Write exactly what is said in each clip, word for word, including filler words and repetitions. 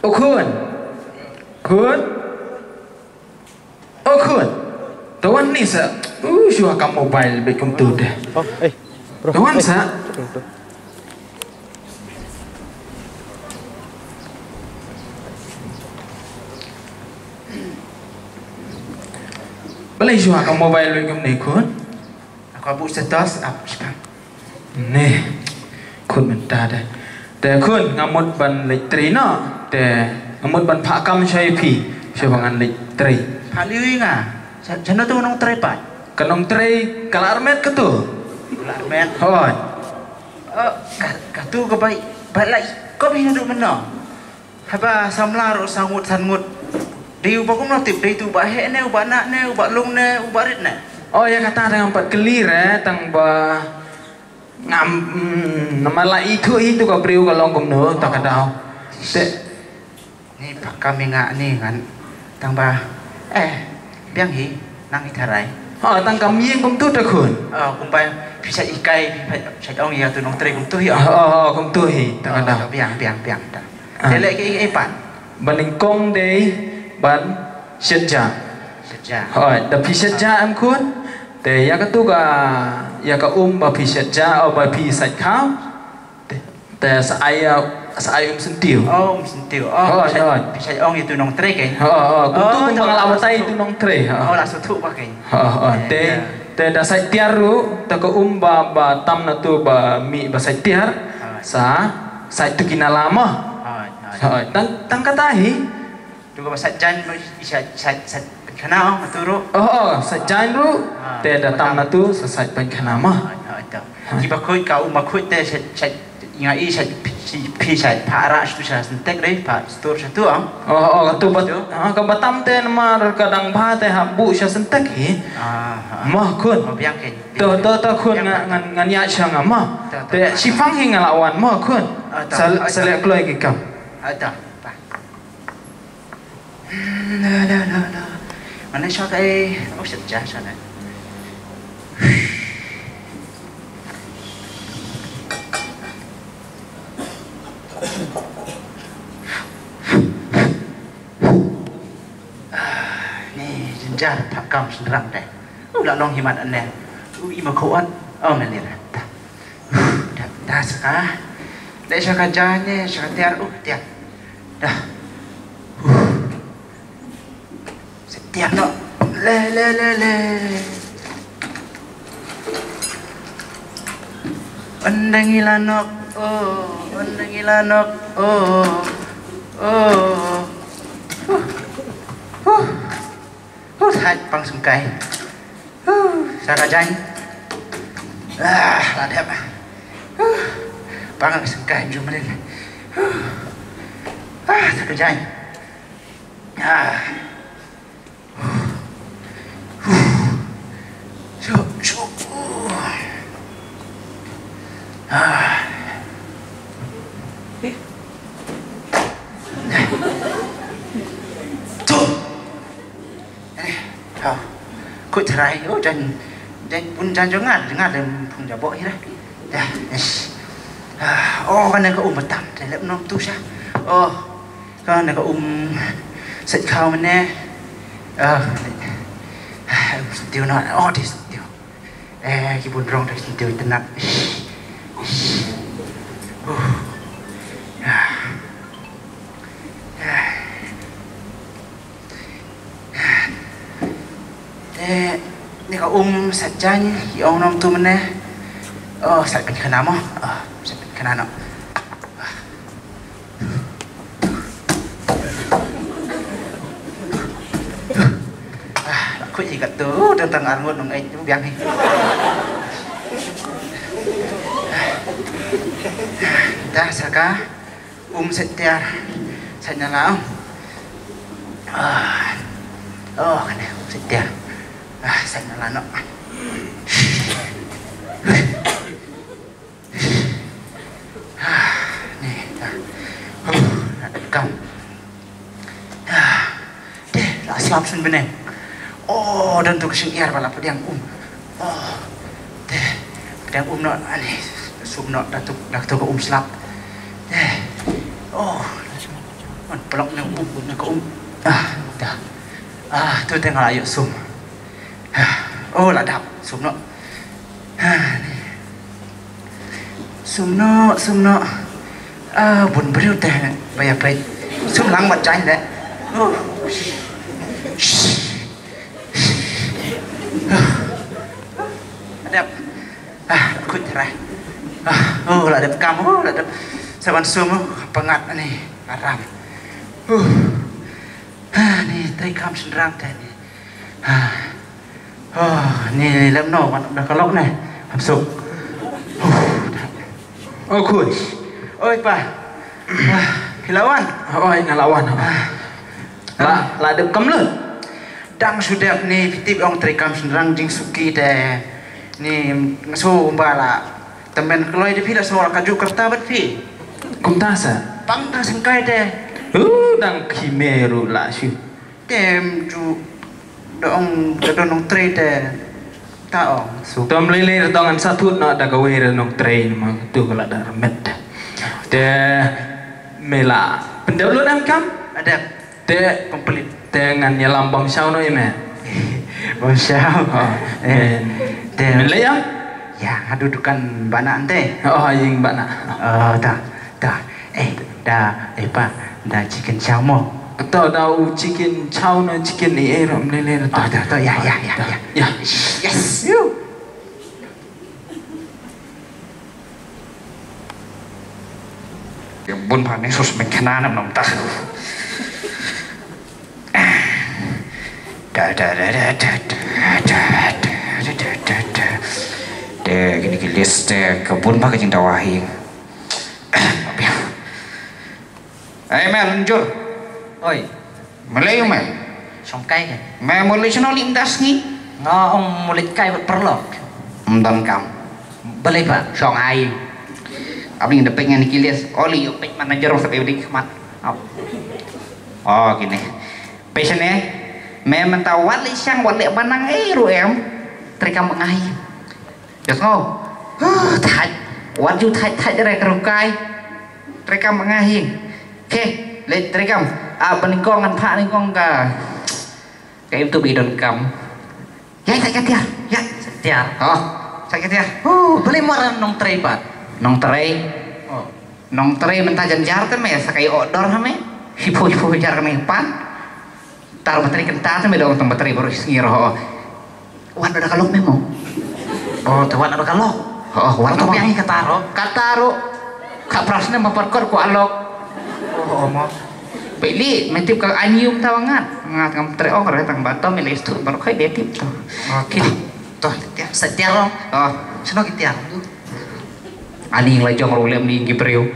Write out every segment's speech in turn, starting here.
O khun. Khun. O khun. To wan ni sa. U shuwa ka mobile bad kumtu de. Oh, eh. Bro. To wan sa. Balei shuwa ka mobile bad kumne khun? Aku buh status ap shipang. Neh. Khun mynta de. Te khun nga mut ban leit trei noh. Te nga mut ban phah kam sha ïa phi. Sha ba ngan leit trei. Phah liwi nga. Sha, sha no tu nongtrei pat? Ka nongtrei ka la armet ka tu. La armet. Hoi. Oh, ka, ka tu ka bai, bai lai. Ko bi nadu meno. Haba samla ruh sa ngut san ngut. Dei uba kumno tip, dei tu uba heh ne, uba nah ne, uba lung ne, uba rit ne. Oh, ïa kata tang ngam pat kylli re, tang ba ngam, mm, namar la ithuh hi tu ka briew ka long kumno, ta ka daw. Te. Ni pa kam ïa nga ni ngan tang ba. Eh, biang hi, nang i tharai. Ha, tang kam ïing kumtu ta khun. Oh, kumba phi sa ikai, phi sa ong ïa tu nongtrei kumtu hi. Oh, oh, kumtu hi, ta ka daw. Biang, biang, biang ta. Ah. Te leh ki ei pat. Ba nyngkong dei ban shet ja. Shet ja. Hoi, da phi shet ja em khun. Te ïa ka tu ka, ïa ka um ba phi shet ja, o ba phi sait khaw. Te, te sa ai, sa ai um syntiew. Oh, um syntiew. Oh, hoi, hoi. Phi sait ong ïa tu nongtrei kein. Hoi, hoi. Kumtu kumba nga la batai tu nongtrei. Hoi. Oh, la suthu ba kein. Hoi, hoi. Te, te da sait tiar ruh, te ka um ba, ba tam na tu ba mih ba sait tiar. Hoi. Sa, sait tu ki nala mo. Hoi, hoi. Hoi, tang, tang kata hi. Tu ka ba sait jan ba i sait, sait, sait pynkhana ong tu ruh. Oh, oh, sait jan ruh. Ah, te da tam na tu sa sait pynkhana mo. Hoi, hoi, tu. Ki ba khuid ka um ba khuid te sait, sait nga i sait phi, phi sait pha ra stu sa syntek dei pha stur sa tu ong. Oh, oh, tu ba, ha, ka ba tam te namar ka dang ba te ha bu sa syntek hi. Ah, ah. Mo khun. Oh, biang kein. To, to, to khun ngan, ngan, ngan ïa sha nga mo. Te shipang hi nga la wan mo khun. Sa, sa leh kloi ki kam. Ada. Pa. La, la, la, la. Mana sha kai. Oh, sejak sana. Ah, ni jynjar phah kam shynrang te. U la long hi mat ane. U i ma khot. Oh, meli ra. Ta. Da, da saka. Dei saka jane, saka tiar, uh, tiar. Da. Setiar no. Le, le, le, le. Ondang ilanok, oh, ondang ilanok, oh, oh. Huh, huh. Huh, sait pang sengkai. Huh, sara jan. Ah, la dep. Huh, pang sengkai jumrin. Huh. Ah, sara jan. Ah. Shu, shu. Ah. Eh. Tu. Eh, ha. Kut tharai, oh, jan, jan pun jan jong nga, nga lem pung jabok hi lah. Dah, yes. Ah, oh, kan ka um batam, te lep nom tu sha. Oh, kan ka um set kau mene. Ah, ah, um setiu na, oh, di setiu. Eh, ki bun rong di setiu tenat. Uh. Ah. Ah. Te, ni ka um sat jan, i ong nom tu mene. Oh, sat pynkhana mo. Oh, sat pynkhana no. Ah, la khuid i kat tu, tang tang arngut nong ai tu biang hi. Dah saka. Um sait tiar, sait nala. Ah. Oh, kane um sait tiar. Ah, sait nala no. Ah, ni, ah. Huh, na dep kam. Ah. Te, la slap shen bneng. Oh, don tu ka shyngiar ba la pdiang um. Oh, te, pdiang um noh, ani, sum noh, da tu, da tu ka um slap. Te, oh, la shu. Block na um, na ka um. Ah, da. Ah, tu te nga la ïoh sum. Ah, oh, la dap sum noh. Ah, ni. Sum noh, sum noh. Ah, bun briew te ba ïa peit. Sum lang wat jaiñ de. Oh. Dep. Ah, kut ra. Ah, oh, la dep kam, oh, la dep. Sa ban sum, oh, pyngngad ani, aram. Uh. Ah, ni treikam shynrang te ni. Ah. Oh, ni lem no, wan da ka lok ne. Hap suk. Uh. Oh, kut. Oi, pa. Ah, phi la wan? Oi, nga la wan. Ah. La, la dep kam lut. Dang shu dep ni, phi tip ong treikam shynrang jingsuki te. Ni, nga sngew ba la tymmen kloi de phi, la sngew la ka ju kyrta bad phi. Kumta sa? Bang dang sngewkai te. Uh, dang khie me ruh la shu. Te ym ju da ong da don nongtrei te. Ta ong. Suk. Tom lei lei da dang an sa thut na da kawei da nongtrei na ma tu ka la da remet. Te me la pyndep lut em kam? Adep. Te complete. Te ngan ïalam bam shaw noh ïa me. Bam shaw. Oh, eh, men. Te men leh ïa? Ïa, haduh dukan bana ante. Oh, ïing bana. Oh, ta, ta. Eh, da, eh, pa, da chicken chow mo. To, da u chicken chow na chicken eh, eh, ram leh leh. Oh, to, to, ïa, ïa, ïa, ïa. Ïa. Yes. Bun ba ne sus men khana nam nam ta. Da, da, da, da, da. Te kine ki list te ka bun ba ka jingdawa hi. Ai me lunjur. Oi. Malay me. Shong kai ke. Me mulai shano lim das ni. Nga ong mulai kai bad perlok. Mdon kam. Balei ba shong ai. Abling da pek ngan kilis. Oli yo pek manager sa pek dik khmat. Ap. Oh, kine. Pek sene. Me menta wat li shang wat li banang eh ru em. Trikam ngai. Yes no. Thaj. Wat ju thaj thaj re kerukai. Trikam ngai. Ke, le trikam. Ah, ba nyngkong ngan phah nyngkong ka. Ka im tu ba i donkam. Ya, sa ka tiar. Ya, sa tiar. Oh, sa ka tiar. Oh, balei mo ran nongtrei pat? Nongtrei. Oh. Nongtrei mynta jan jar te me sa ka i order ha me. Hipo hipo jar ka me pan. Tar batri kynta te me dong tang batri baru sngi roh. Wan da ka lok me mo. Oh, te wan da ka lok. Oh, wan to biang ka taro. Ka taro. Ka pras ne ma perkor ku alok. Oh, oh, mo. Pili me tip ka anyum ta wangat. Ngat ngam tre ong re tang bato me le stu baru kai de tip to. Okey. To, tiar, sa tiar ong. Oh. Sino ki tiar tu. Ani la jong ro lem ni ki briew.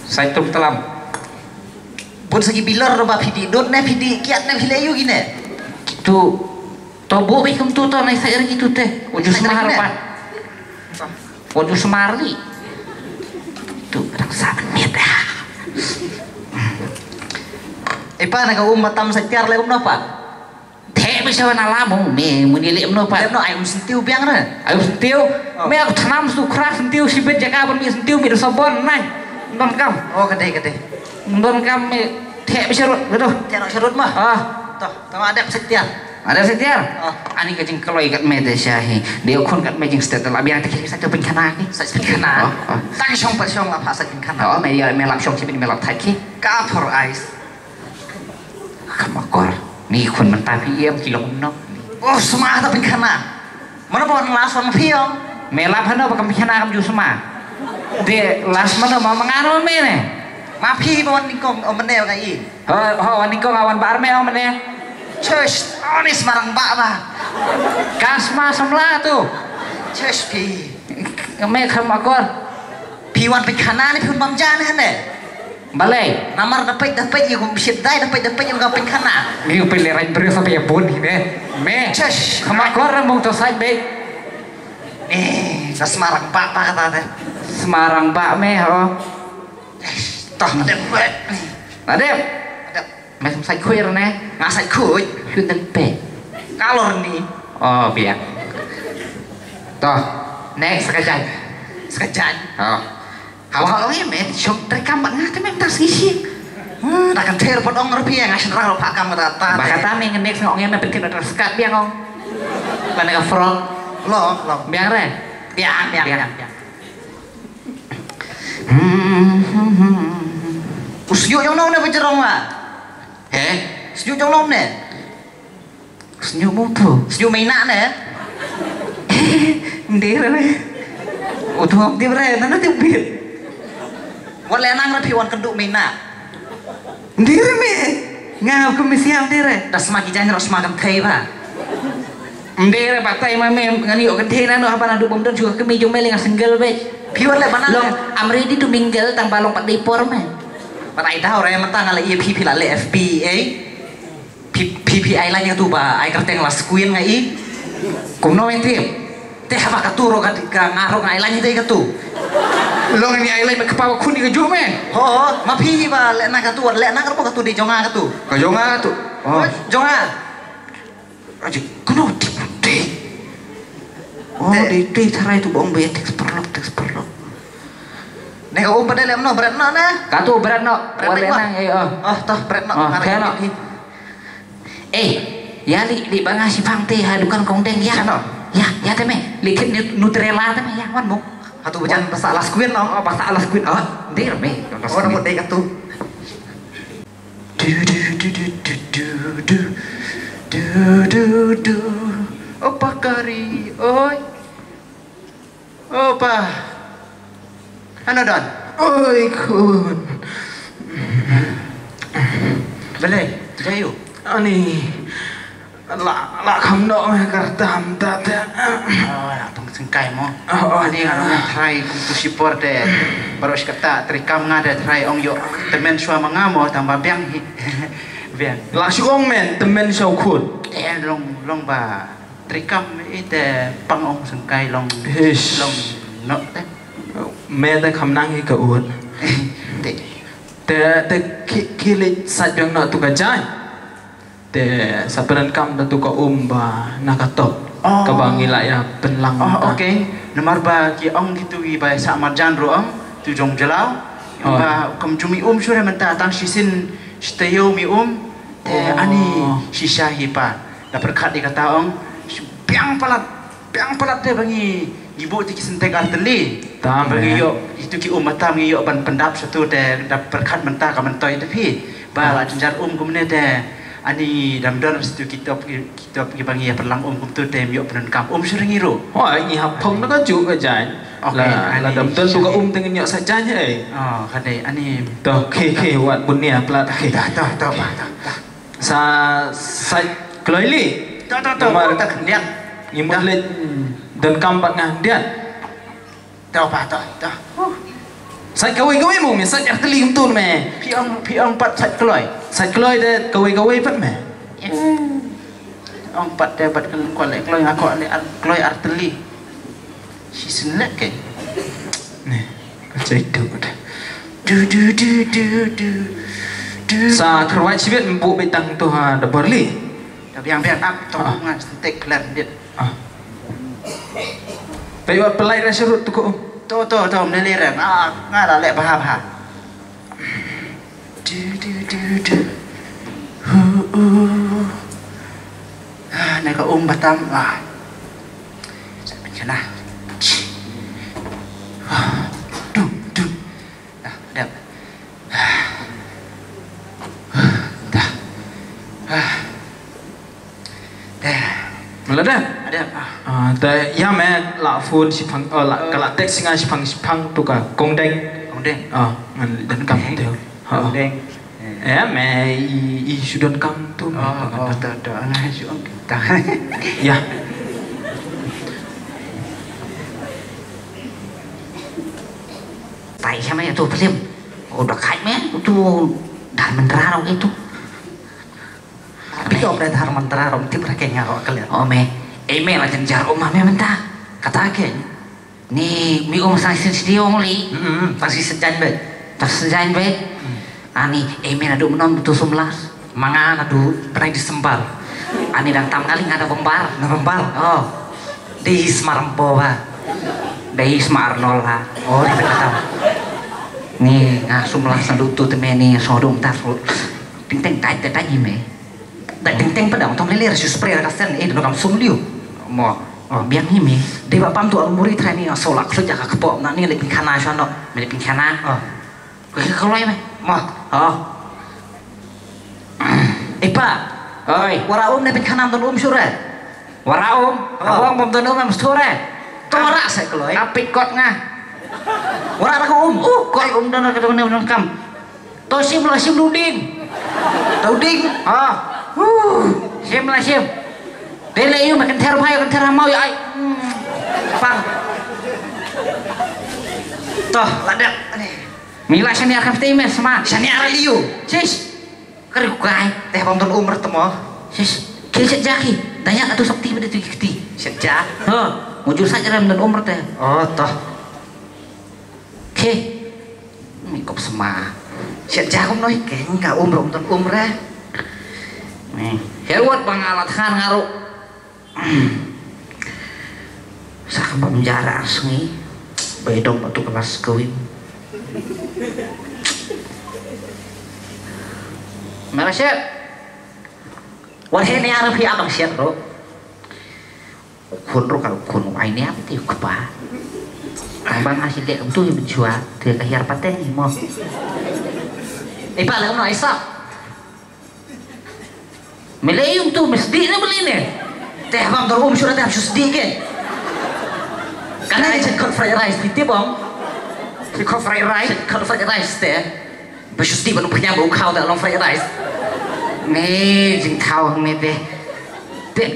Sa tum telam. Bun sa ki bilor ba phi di dot ne phi di kiat ne phi le yu kine. Tu to bo be kum tu to nai sa er ki tu te. Uju smar pat. Uju smar li. Tu kadang sa mit. Epa na ka um matam sa tiar le um na pat. Te bisa na la mo me muni le um no pat. Le um no ai um sentiu biang na. Ai um sentiu. Oh. Me aku tanam su kra sentiu sibit jaka ban mi sentiu mi sabon nai. Don kam. Oh, kade kade. Don kam me te bisa rut gitu. Te rut serut mah. Ah. Toh, tama adep setia. Adep setia. Oh. Ani ka jingkloi kat me te syahi. Dia khun kat me jingsetia la biang te kiri sa te pynkhana ki. Sa pynkhana. Oh, oh. Tang shong pat shong la pha sa pynkhana. Oh, me dia me lap shong sibit me lap thai ki. Ka for ice. Kam akor. Ni khun mynta phi ïam ki long nok. Oh, sma ta pynkhana. Mana ba wan las wan phi ong. Me lap hano ba kam pynkhana kam ju sma. Te las mano ma mangan wan me ne. Ma phi ba wan nyngkong ong mane ba ngai. Ho, ho, wan nyngkong wan bar me ong mane. Chesh, oh ni sma rangbah ba. Ka sma samla tu. Chesh phi. Me kam akor. Phi wan pynkhana ne phi wan bam ja ne hane. Balei? Namar da peit da peit ïa kum bishit dai da peit da peit ïa kum pynkhana. Ngi u peit le rang briew sa peit ïa bun hi ne. Me. Chesh. Khama kor mung to sai be. Eh, da sma rangbah ba kata te. Sma rangbah me ho. Chesh. Toh, adep. Adep. Adep. Me sum sai khuir ne. Nga sai khuir. Khuir dan pe. Kalor ni. Oh, biang. Toh, next sekejap. Sekejap. Oh. Ka ba ong ïa me, shong treikam bad nga te me mynta sngi shi. Hmm, da kan ther pat ong ruh phi ïa nga shynrang ruh pha kam kata ta. Ba kata me ngan next nga ong ïa me pynthik da skat biang ong. Lane ka frog. Long, long. Biang re. Biang, biang, biang, biang. U sñiuh jong no ne ba jrong wa? He? Sñiuh jong no ne? Sñiuh mo to. Sñiuh Meina ne? Ym dei re. O to ym dei re, nano te bit. Wat leh nang re phi wan kynduh Meina. Ym dei re me. Nga kum me siam dei re. Da sma ki jaiñ ro sma kan thei ba. Ym dei re batai ma me ngan ïoh kynthei nano haba naduh bym don shuh ka kmie jong me lei nga single beit. Phi wat leh ba nang. Long, I'm ready to mingle tang ba long pat dei por me. Batai dau re mynta nga leh ïa phi phi la leh F B A. Phi phi phi ai lain katu ba ai kyrteng la Squin nga i. Kumno me tip. Te haba katu ro ka ka nga ro nga ai lain te katu. Long ni ai lain me kpa ba khun ni ka ju me. Ho, ma phi ba leh na katu, leh na katu, katu dei jong nga katu. Ka jong nga katu. Oh. Jong nga. Aji, kumno tip te. Oh, Te- dei te tharai tu bong be teks perlok, teks perlok. Ne ka um ba dei lem no, bret no ne. Katu bret no. Bret Wa no. Be nang eh oh. Oh, toh bret no. Oh, khe no. Eh, ïa li li ba nga shipang te ha dukan kong deng ïa. Shano? Ïa, ïa te me. Li kit Nut- Nutrela te me ïa wan mo. Hatu bajan pasal la Squin no. Oh, pasal la Squin. Oh, dei re me. Oh, nombor dei katu. Du du du du du du du. Du du du. Opa kari, oi. Opa. Ano don? Oi khun. Balei? Jayu. Ani. La la kham noh me kyrtam ta ta. Oh, la pang sengkai mo. Oh, oh. Ani nga nang try kum tu shipor te. Baroh shi katta treikam nga te try ong ïoh tymmen shuwa ma nga mo tang ba biang hi. Biang. La shu ong men tymmen shuwa khun. Eh, long long ba treikam ite pang ong sengkai long. Hish. Long noh te. Me te kham nang hi ka ut. Te. Te te ki ki leit sait biang noh tu ka jaiñ. Te sa pyndonkam da tu ka um ba na ka top. Oh. Kaba ngi la ïa pynlang. Oh, mynta. Okay. Namar ba ki ong kitu ki ba sa marjan ruh ong tu jong jyllaw. Oh. Ba kam ju mi um shuh re mynta tang shisien shi taïew mi um. Te oh. Ani shisha hi pa. Da pyrkhat ïa kata ong. Biang palat. Biang palat te ba ngi ngi buh te ki syntek ar tylli. Tam, ba ngi eh. Ïoh itu ki um ba tam ngi ïoh ban pyndap shatu te da pyrkhat mynta ka myntoi te phi. Ba ah. La jynjar um kumne te ani dam don shatu ki top ki, ki top ki ba ngi ïa pynlang um kumtu te ym ïoh pyndonkam um shuh ngi ruh. Hoi ngi hap phong na ka juh ka jaiñ. Okay, la ani la dam don tu ka um te ngi ïoh sa jaiñ eh. Oh, ka dei ani. To khe khe wat bun nia plat khe. To to to ba to. To. Sa sait kloi li. To to to. Namar to khyndiat. Ngi mut leit donkam bad nga khyndiat. To pa to to. Sait kawei kawei mo me sait ar tylli kumtu me. Phi ong phi ong pat sait kloi. Sait kloi de kawei kawei pat me. Ong pat de pat kan ko le kloi nga ko le ar kloi ar tylli. Shi sien lek ke. Ne, ka cai tu. Du du du du du. Du. Sa kyrwai chibit mbu bitang tu ha da barli. Da biang biang ap tu ah. Ngan sentek pelan dit. Ah. Pei wa pelai ra serut tu ko. Tu tu tu melili ra. Nga nga la lek baha baha. Du, du, du, du. Hu, u. Ah, ne ka um batam. Ah. Sa pynjana. Ah, du, du. Ah, dep. Ah. Dah. Ah. Dah. Mula dah? Ada apa? Ah, ta ya me la phone shipang, oh, la, ka la text nga shipang, shipang tu ka kong deng. Kong deng. Ah, ngan donkam tu. Ha. Kong deng. Eh, me i, i shu donkam tu me. Oh, oh, ta, ta, nga shu ong ta. Ya. Tai sama ya tu film. Oh, dah kai me tu Dharmendra dong itu. Phi ong re Dharmendra rom tip re ke nga ro kalian. O me, ei me la jynjar um ma me mynta. Kata ke. Ni mi um sa shisien shisien ong li. Mm-mm. Sa shisien jaiñ beit. Sa shisien jaiñ beit. Mm. Ani, ei me naduh mynno to sum las. Ma nga naduh bnai December. Ani dang tam kali nga da November. November. Oh. Dei sma Rambo ba. Dei sma Arnold ha. Oh, dei kata. Ni nga sum la san du tu te me ni so dum ta so. Ting teng tai te tai me. Da ting teng pa dang tong le le su spray ra ka sen e do kam sum liu. Mo. Oh, biang hi me. Dei ba pam tu al muri trai ni so la khlu ja ka kpo na ni le pin khana so no. Me le pin khana. Oh. Ko ka loi me. Mo. Oh. Ipa. Oi. Wara um ne pin khana don um sure. Wara um. Oh. Abang bom don um am sure. To wara se kloi. Apik kot nga. Wara ra ka um. Uh, kot um don ka don ne don kam. To sim la sim du ding. To ding. Ah. Huh. Sim la sim. Dei le yu ma kan ther bhai kan ther mau ya ai. Hmm. Pang. To la dep. Ani. Mi la shania kan te mes ma. Shania ra liu. Sis. Kari ku kai. Te bang ton umr temo. Sis. Ke shet jaki. Danya atu sakti bade tu kiti. Shet ja. Ha. Mujur saja ram ton umr te. Oh to. Ke. Mi kop sma. Shet ja kum noi ke ka umr um ton umr eh. Ni. Herwat bang alat khan ngaru. Sa ka bam jara sngi. Bai dom batu kelas kawin. Mara shet. Wan he ne arah phi abang shet ro. Khun ro ka khun ai ne am ti kpa. Bang asi dek tu hi menjua. Te ka hiar pateng ni mo. Ipa le no isa. Mele yung tu mesdi ne beli ne. Te bang dor um sura te hap sdi ke. Kana ni chet kot fried rice piti bong. Chet kot fried rice. Chet kot fried rice te. Ba sdi ban panyang ba u khau te long fried rice. Me jing khau me te. Te.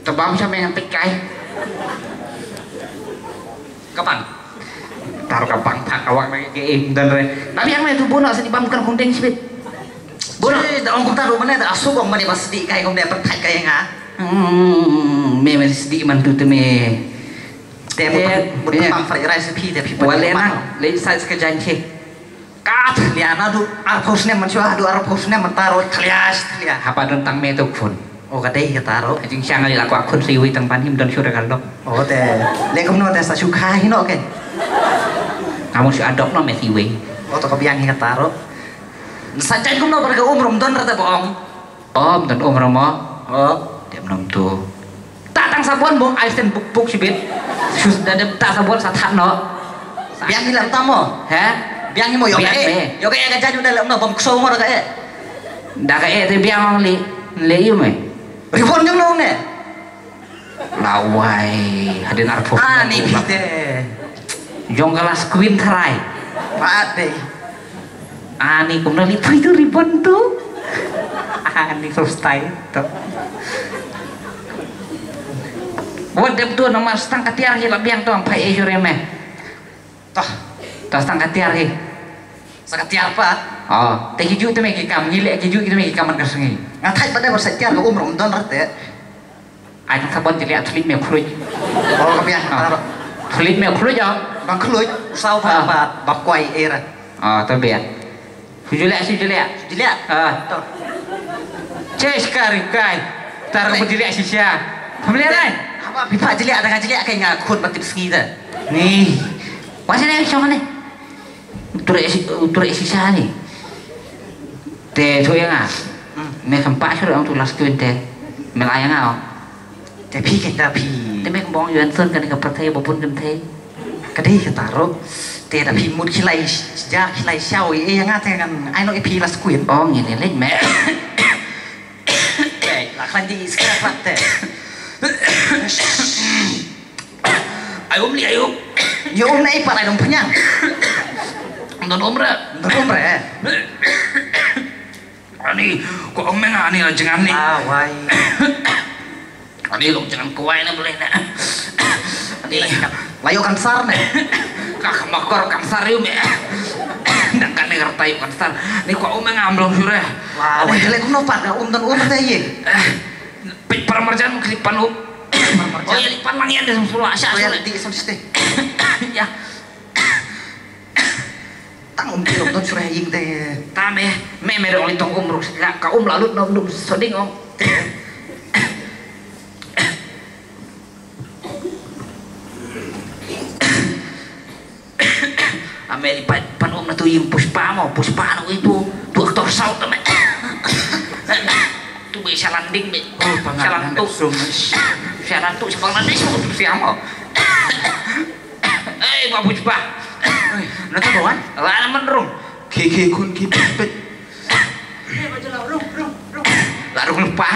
Te bam sa me ngan te kai. Ka bang. Tar ka bang thak awak na ke im dan re. Tapi yang itu bono sini bam kan kundeng sibit. Bono. Da ong kumta ru mane da asu ong mane ba sdi kai ong da perthai kai nga. Hmm, me me sdi man tu te me. Te mo mo pam fried rice phi te phi. Wale nang, le sai ska janchi. Ka thlia na du arphew snem man shwa du arphew snem man taro thlia thlia. Hapa don tang me tu khun. O ka dei ka taro. Jing shang ali la kwa khun siwi tang pan him don shura ka lok. O te le kumno te sa shu kha hi no ke. Kamu shu adop no me siwi. O to ka biang hi ka taro. Sa jan kumno bar ka um rum don ra te bong. Om don um rum mo. O. Dem nom tu. Ta tang sabon bong ai sen buk buk sibit. Sus da dem ta sabon sa that no. Biang ni lam tamo. He? Biang ni mo yo ka e. Yo ka e ka jaju da lam no bom kso mo da ka e. Da ka e te biang ong li le yu me. Ribon jong no ne. Lawai hadin arphew. Ah ni pite. Jong kelas queen tharai. Pat dei. Ani kumno li pui tu ribon tu. Ani so style tu. Wat dep tu nama stang katiar hi la biang tu am phai e jure me. Toh. Toh stang katiar hi. Sa katiar pa. Oh, te ki ju te me ki kam ngi le ki ju te me ki kam man ka sngi. Nga thai pa dei ba sa tiar ka um rum don rate. Ai tang sabon jylliew thlit me khluit. Oh ka biang. Thlit me khluit ya. Bang khluit saw ba ba ba kwai era. Ah ta biang. Su jylliew su jylliew. Jylliew. Ah. Che skar kai. Tar ko jylliew shisha. Phamle rai. Apa pipa jylliew da nga jylliew kai nga khun ba tip sngi da. Ni. Wa sene shong ne. Utrei si utrei shisha ni. Te thu ya nga. Me kham pa shu ong tu last twenty. Me la ya nga. Te phi kata phi. Te me kong yuan sun kane ka pyrthei ba bun kynthei. Ka dei kata ruh. Te da phi mut khilai ja khilai shaw e ya nga te ngan ai no e phi last queen. Oh ngin leh me. Te la khan di skra prat te. Ai um li ai um. Ïa um na i pat ai dong pynïang. Don um re. Don um re. Ani ko ong me nga ani la jngan ni. Ah wai. Ani long jngan ko wai na boleh na. Ani la ïoh kansar ne. Ka ka makor kansar ïa me. Dang kan ne rta ïoh kansar. Ni ko ong me nga am long sure. Wah, ni le kumno pat ka um don um te ye. Pit para marjan kli pan up. Oh ya lipan lang ya de sula sha sula. Di sam ste. Ya. Tang um ti lok don sura ying te. Ta me me me dong li tong um ruk sila ka um la lut nom dum soding ong. Ame lipan pan Na tu ïing Pushpa mo, Pushpa na wi tu, tu aktor South me. Tu be shalan ding be. Oh, pangan shalan tu. Sum. Shalan tu, shalan tu, shalan tu siamo. Eh, Bah Pushpa. Oi, na tu kawan? Lah na menrung. Ki ki kun ki pet pet. Lah rung lupa.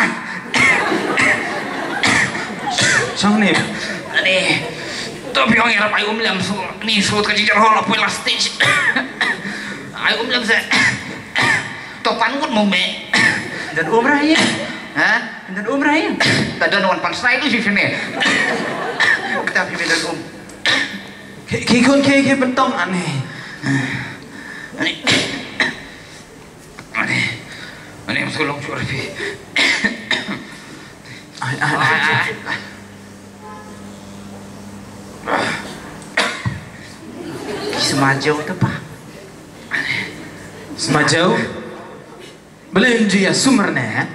Sang ni. Ani. To biong ïa rap ai um lem su. Ni su ka jingjar hol apa elastik. Ai um lem se. To pan ngut mo me. Dan um ra ïa. Ha? Dan um ra ïa. Ta dan wan pan sai tu sini. Kita pi dan um. Ki ki kun ki ki bentong ani. Ani. Ani, ani, tolong shuwa phi. Ai, ai, ai. Ai, ai. Ki smajo te pa. Smajo? Balei ym ju ïa sumar ne?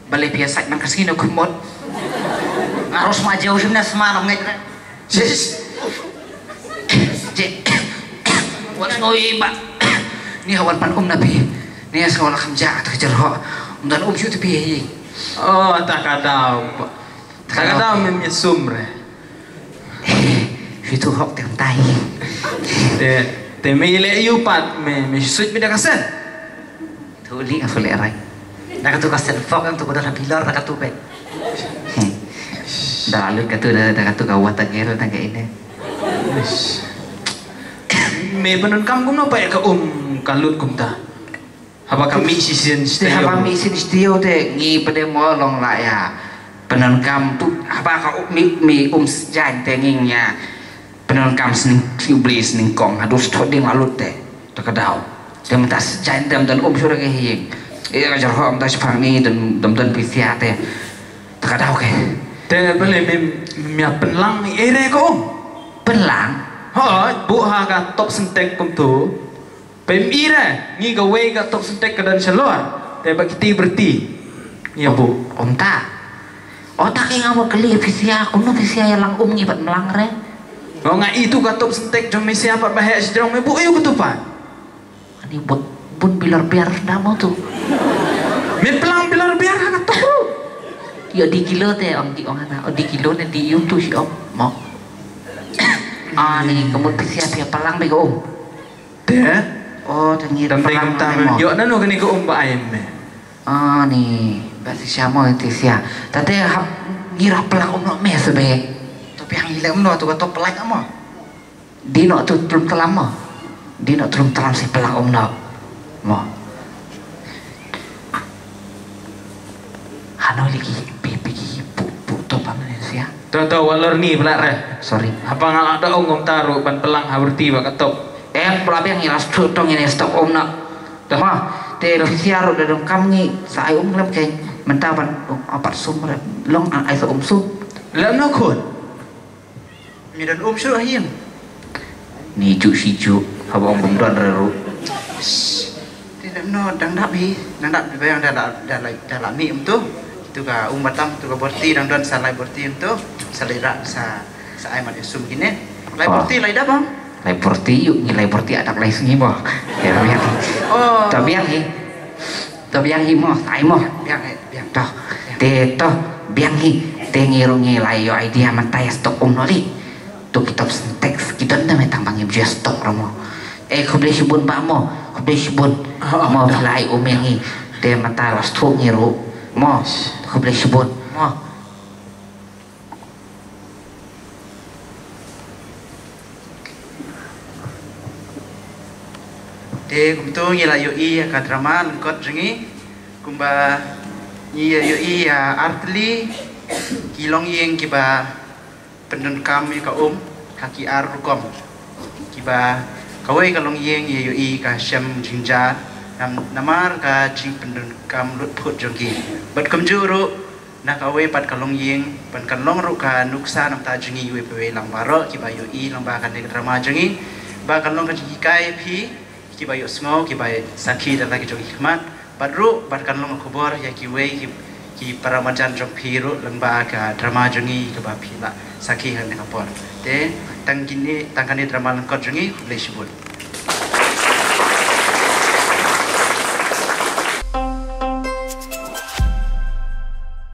Balei phi ïa sait man ka sngi ne khmut? Nga ruh smajo shim ne sma lam ngeit re. Sis. Je. Wan sngew i ba. Ni ha wan pan um na phi. Ni ha sngew la kham ja ta ka jer ho. Um don um shu te phi hi. Oh, ta ka daw. Ta ka daw me me sum re. Phi tu hok te tai. Te te me le yu pat me me suit me da ka sen. Tu li nga sulit rai. Da katu ka sen fok ang tu kuda rapi lor da katu bet. Da lut katu da da katu ka watak gel da ka ine. Me penun kam kumno pa ka um ka lut kumta. Haba ka mi sisin Te stia. Haba mi sin stia te ngi pede mo long la ya. Penun kam tu haba ka um mi mi um sjan te ngi nya. Penun kam sning siu bli sning kong hadus thoding la lut te. Takadaw. Dem tas jain dem don um sura ke hieng. Ïa ka jar hom tas pang ni dem dem don pisia te. Takadaw ke. Te bele mim mia penlang ni ere ko um. Penlang. Ha, bu ha ka top sentek kum tu. Pem ira ngi ka wei ka top sentek ka don shalor. Te ba kiti berti. Ngi bu. Om ta. O ta ke ngam kali pisia, kumno pisia ïa lang um ngi bat melang re. Ngo nga itu ka top sentek jong mi sia pat ba heh sejrong me bu ayu ketupat. Ani bun bun bilar biar da mo tu. Me pelang bilar biar ha ka top. Yo di kilo te ong di ong ana, o di kilo ne di yung tu si ong mo. Ani kemut pisia pia pelang be ko um. Te? O te ngi pelang mo. Yo nanu kani ko um ba ai me. Ani ba si sia mo ti sia. Tate hap ngi rap pelak um no me sebe. Tapi hang ile um no tu ka top pelak mo. Dino tu tlum telam mo. Dino tlum telam si pelak um no. Mo. Hano lagi pi pi ki pu pu to pa Malaysia. To to walor ni pelak re. Sorry. Apa ngalak da ong um taru ban pelang ha berti ba ka top. Em pelak biang ngi las tu tong ini stop um no. To. Ma, te pisia ru da dong kam ngi sa ai um lem ke menta ban apat sum re long ai sa um sum. Lem no khun. Mi don um shu ahiang. Ni ju shi ju haba ong bum don re ru. Ti dam no dang dap hi, dang dap di bayang da la da la da la mi um tu. Tu ka um batam tu ka borti dang don sa lai borti um tu. Sa lai ra sa sa ai mat sum kine. Lai borti lai dap bang. Lai borti yu ni lai borti adak lai sngi mo. Ya biang. Oh. Ta biang hi. To biang hi mo, ai mo. Biang hi, biang. To. Te to biang hi. Te ngi ru ngi lai yo idea man tai stok um no li. To kitab teks ki don da metang bang im jia stok ro mo. Eh khublei shibun ba mo. Khublei shibun. Mo lai um hi. Te mata las tu ngi ru. Mo. Khublei shibun. Mo. Te kumtu ngi la ïohi ïa ka drama lyngkot jong ngi kumba ngi ïohi ïa artylli ki longïing kiba pyndonkam ïa ka um ha ki ar rukom kiba kawei ka longïing ïa ïohi ka shem jingjia namar ka jingpyndonkam lut phut jong ki bad kumjuh ruh Na kawei pat ka longïing ban kan long ruh ka nuksa namta jong ngi iwei pa iwei lang baroh kiba ïohi lang ba kane ka drama jong ngi ba kan long ka jinghikai phi kiba ïohsngew kiba sakhi da la ki jong ki khmat bad ruh bad kan long ka khubor ïa kiwei ki ki para marjan jong phi ruh lang ba ka drama jong ngi kaba phi la sakhi ha kane ka por. Te tang kine tang kane drama lyngkot jong ngi khublei shibun.